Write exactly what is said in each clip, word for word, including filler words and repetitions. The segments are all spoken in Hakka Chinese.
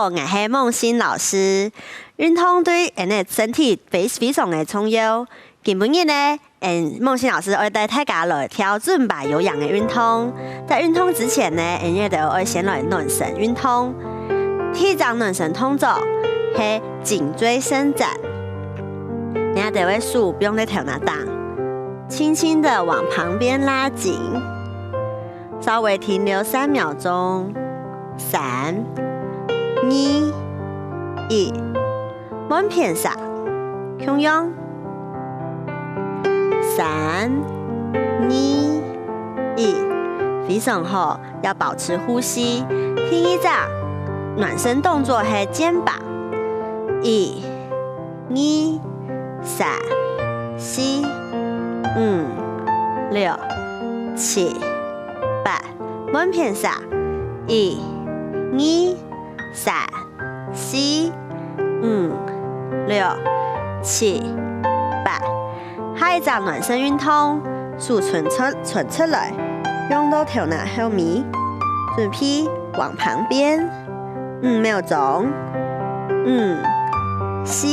好，𠊎係孟欣老師。運動對𠊎等个身體非，非常个重要。今晡日呢，嗯，孟欣老師愛帶大家來跳尊巴有氧个運動。在運動之前呢，𠊎等愛先來暖身運動。第一隻暖身動作係頸椎伸展。𠊎等个手放在頭那頂，輕輕的往旁邊拉緊。 稍微停留三秒鐘，三、二、一，換片儕，共樣，三、二、一，非常好，要保持呼吸。第二隻暖身動作係肩膀，一、 二、三、四、五、六、七、八，換片儕，一、二、三、四、五、六、七、八。下一隻暖身運動，手伸出，伸出來，放到頭那後尾，準備往旁邊。 五秒鐘，五、四、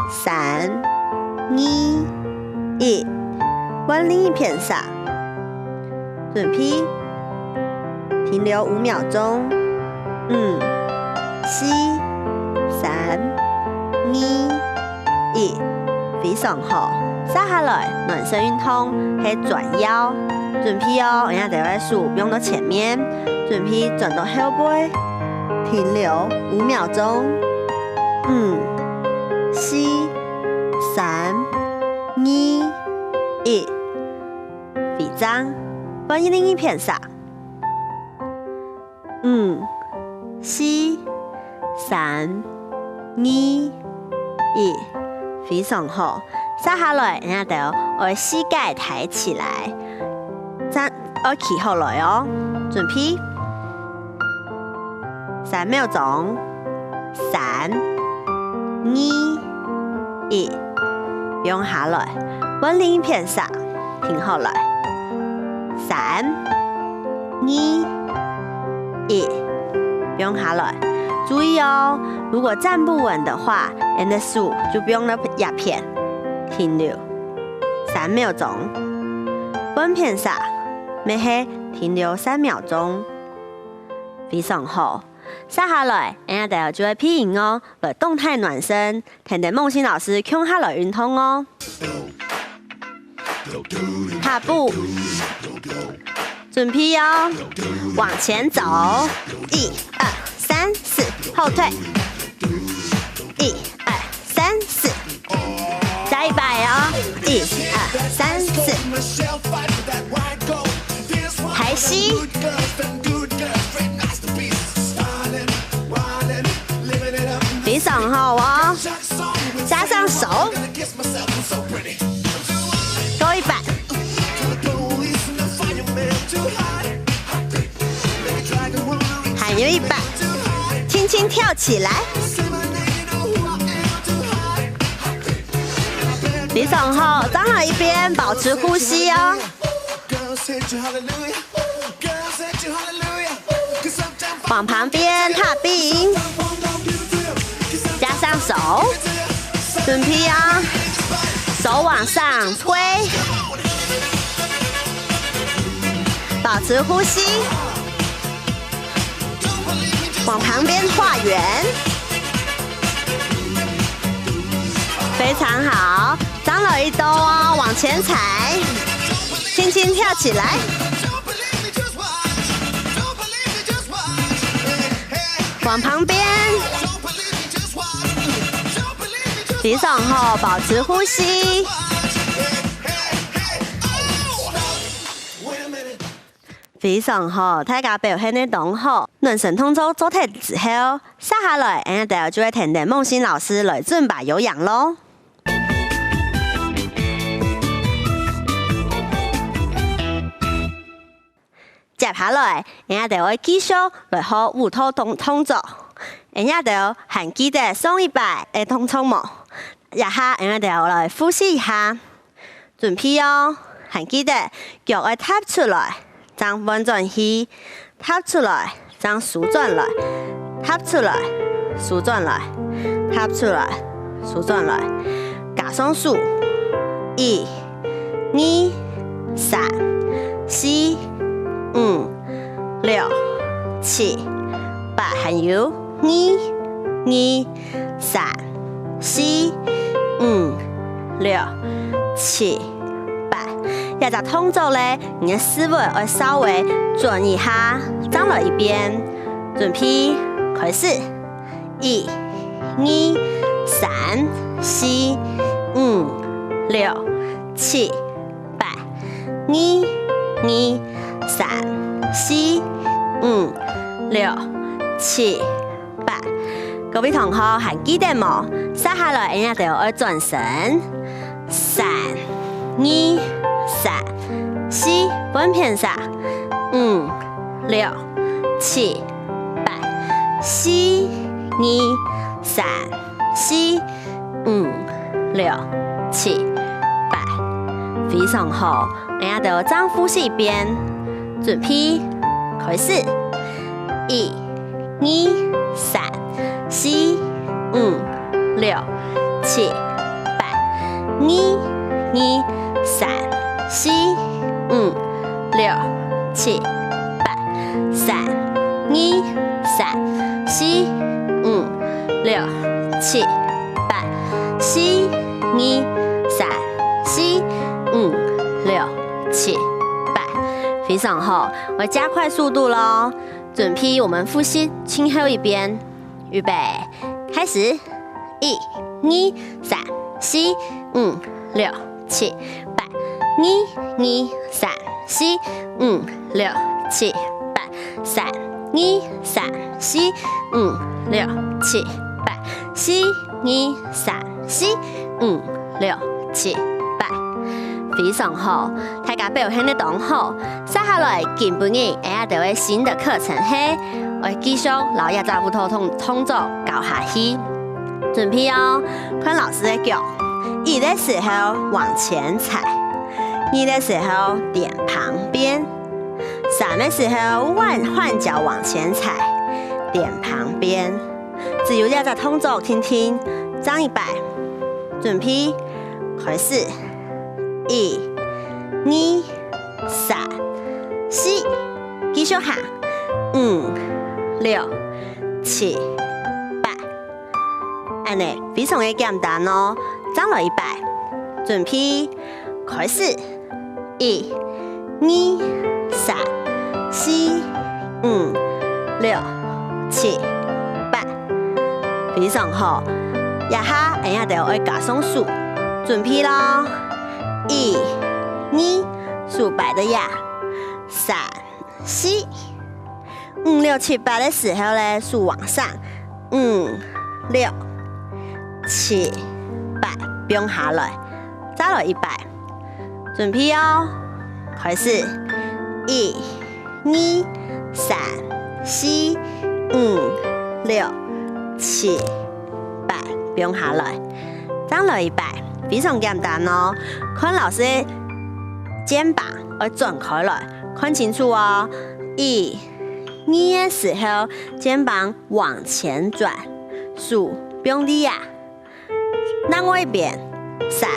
三、二、一，換另一片儕。準備，停留五秒鐘，五、四、三、二、 一，非常好。接下來，暖身運動係轉腰。準備哦，𠊎等个手放到前面，準備轉到後背，停留五秒鐘。五、四、三、二、一，非常。換另一片儕。 五、四、三、二、一，非常好。接下來，𠊎等愛膝蓋抬起來，站，愛企好來哦。準備，三秒鐘，三、二、一，放下來，換另一片儕，停好來。三、 二、一，放下來。注意哦，如果站不穩的話，𠊎等个手就放到這片，停留三秒鐘。換片儕，乜係停留三秒鐘。非常好。接下來，𠊎等就會配音樂來動態暖身，跈等孟欣老師共下來運動哦。 踏步，準備哦，往前走，一、二、三、四，後退，一、二、三、四，再一擺哦，一、二、三、四，抬膝，非常好哦。 加上手，多一擺，還有一擺，輕輕跳起來。非常好，再來一遍，保持呼吸哦。 往旁邊踏步，加上手，準備啊，手往上推，保持呼吸，往旁邊畫圓，非常好，張老一兜哦，往前踩，輕輕跳起來。 往旁邊，非常好，保持呼吸。非常好，大家表現得當好。暖身動作做忒之後，接下來，𠊎兜就會跈等孟欣老師來尊巴有氧囉。 接下來，𠊎兜愛繼續來學舞蹈動，動作。𠊎兜還記得上一擺个動作無？這下𠊎兜來複習一下。準備哦，還記得腳愛踏出來，正換轉去，踏出來，正收轉來，踏出來，收轉來，踏出來，收轉來，加上數，一、二、三、四、五、六、七、八，還有二、二、三、四、五、六、七、八。這隻動作咧，你个屎朏愛稍微轉一下，正來一遍。準備，開始！一、二、三、四、五、六、七、八。二、二、三、四、五、六、七、八。各位同學還記得無？接下來，𠊎兜愛轉身。三、二、三、四，半片儕。五、六、七、八。四、二、三、四、五、六、七、八。非常好，𠊎兜正複習一遍。準備，開始！一、二、三、四、五、六、七、八。二、二、三、四、五、六、七、八。三、二、三、四、五、六、七、八。四、二、三、四、五、六、七、八。非常好，𠊎加快速度囉。準備，我們複習最後一遍。預備，開始！一、二、三、四、五、六、七、八。二、二、三、四、五、六、七、八。三、二、三、四、五、六、七、八。四、二、三、四、五、六、七、八。非常好，大家表現得當好。接下來，今晡日𠊎兜个新的課程係，愛繼續摎這隻舞蹈動、動作教下去。準備喔，看老師个腳，一个時候往前踩，二个時候點旁邊，三个時候換、換腳往前踩，點旁邊。只有這隻動作定定，正一擺。準備，開始！一、二、三、四，繼續行。五、六、七、八。恁仔非常个簡單喔，正來一擺。準備，開始！一、二、三、四、五、六、七、八。非常好，這下𠊎兜愛加上數，準備囉！一、二，手擺在這，三、四。五、六、七、八个時候咧，手往上，五、六、七、八，放下來，再來一擺。準備喔，開始！一、二、三、四、五、六、七、八，放下來。正來一擺，非常簡單喔。看老師个肩膀愛轉開來，看清楚喔。一、二个時候，肩膀往前轉，手放在這。另外一邊，三、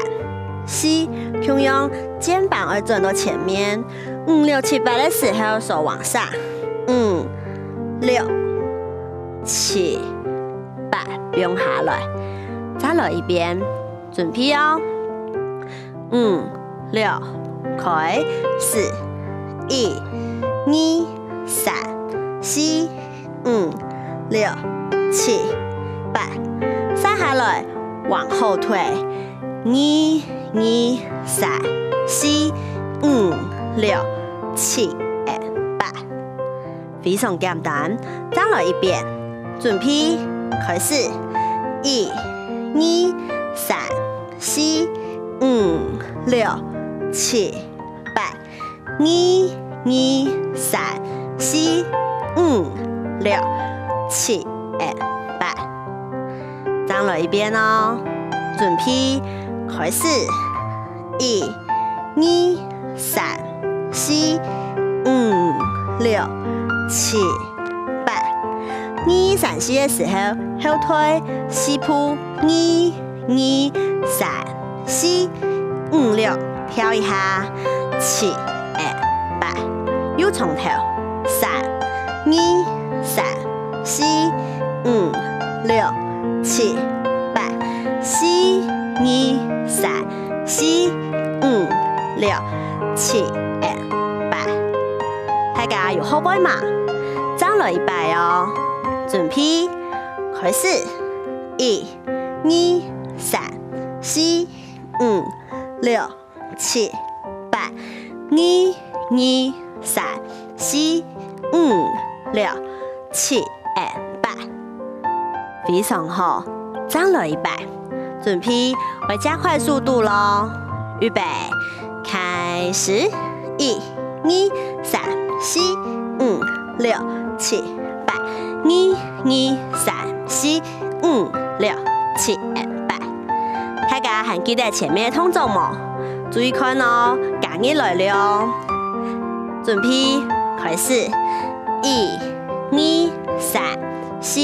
四，共樣肩膀愛轉到前面。五、六、七、八个時候，手往上。五、六、七、八，放下來。再來一遍，準備喔！五、六，開始！一、二、三、四、五、六、七、八。續下來，往後退。二、二、三、四、五、六、七、八。非常簡單，正來一遍。準備，開始！一、二、三、四、五、六、七、八。 二、二、三、四、五、六、七、八。正來一遍喔！準備，開始！一、二、三、四、五、六、七、八。二、三、四个時候，後退四步，二、二、三、四、五、六，跳一下，七、二、八，又從頭，三、二、三、四、五、六、七、八，四、二、三、四、五、六、七、二、八。大家有學會嗎？正來一擺哦！準備，開始！一、二、三、四、五、六、七、八，二、二、三、四、五、六、七、二、八。非常好，正來一擺。準備，愛加快速度咯！預備，開始！一、二、三、四、五、六、七、八，二、二、三、四、五、六、七、二、八。大家還記得前面个動作無？注意看哦，加入來了哦！準備，開始！一、二、三、四、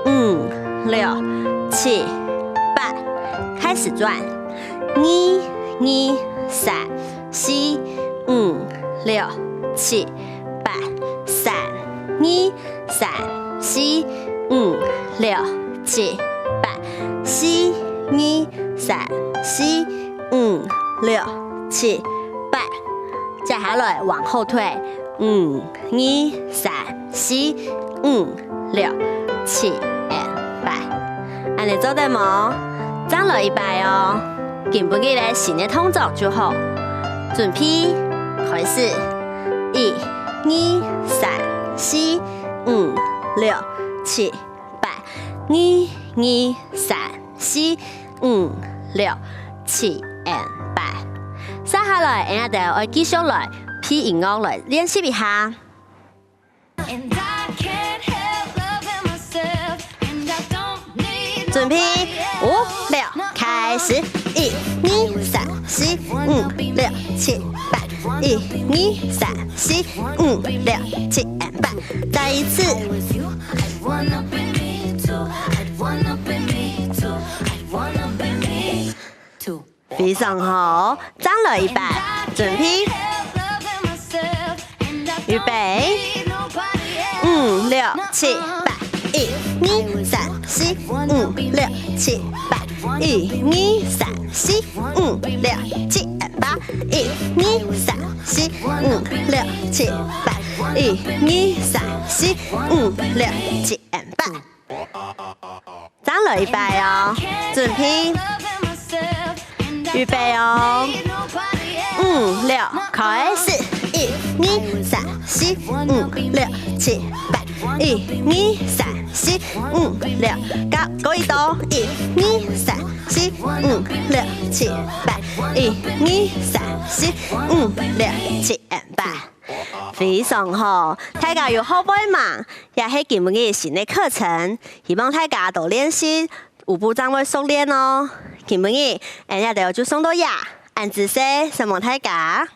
五、六、七、八，開始轉！二、二、三、四、五、六、七、八，三、二、三、四、五、六、七、八，四、二、三、四、五、六、七、八。接下來往後退，五、二、三、四、五、六、七、二、八。恁呢做得無？正來一擺哦！今晡日个新个動作就好。準備，開始！一、二、三、四、五、六、七、八，二、二、三、四、五、六、七、二、八。接下來，𠊎兜愛繼續來配音樂來練習一下。準備，五、六，開始！一、二、三、四、五、六、七、八，一、二、三、四、五、六、七、八，再一次！非常好，正來一擺！準備，預備，五、六、七、八，一、二、三、四、五、六、七、八，一、二、三、四、五、六、七、八，一、二、三、四、五、六、七、八，一、二、三、四、五、六、七、八。 正來一擺哦！準備，預備哦！五、六，開始！一、二、三、四、五、六、七、八，一、二、三、四、五、六，加，過一到！一、二、三、四、五、六、七、八，一、二、三、四、五、六、七、八。非常好！大家有學會嗎？ 這係今晡日新个課程，希望大家多練習，舞步正會熟練哦！今晡日，𠊎兜就上到這，恁仔細，承蒙大家！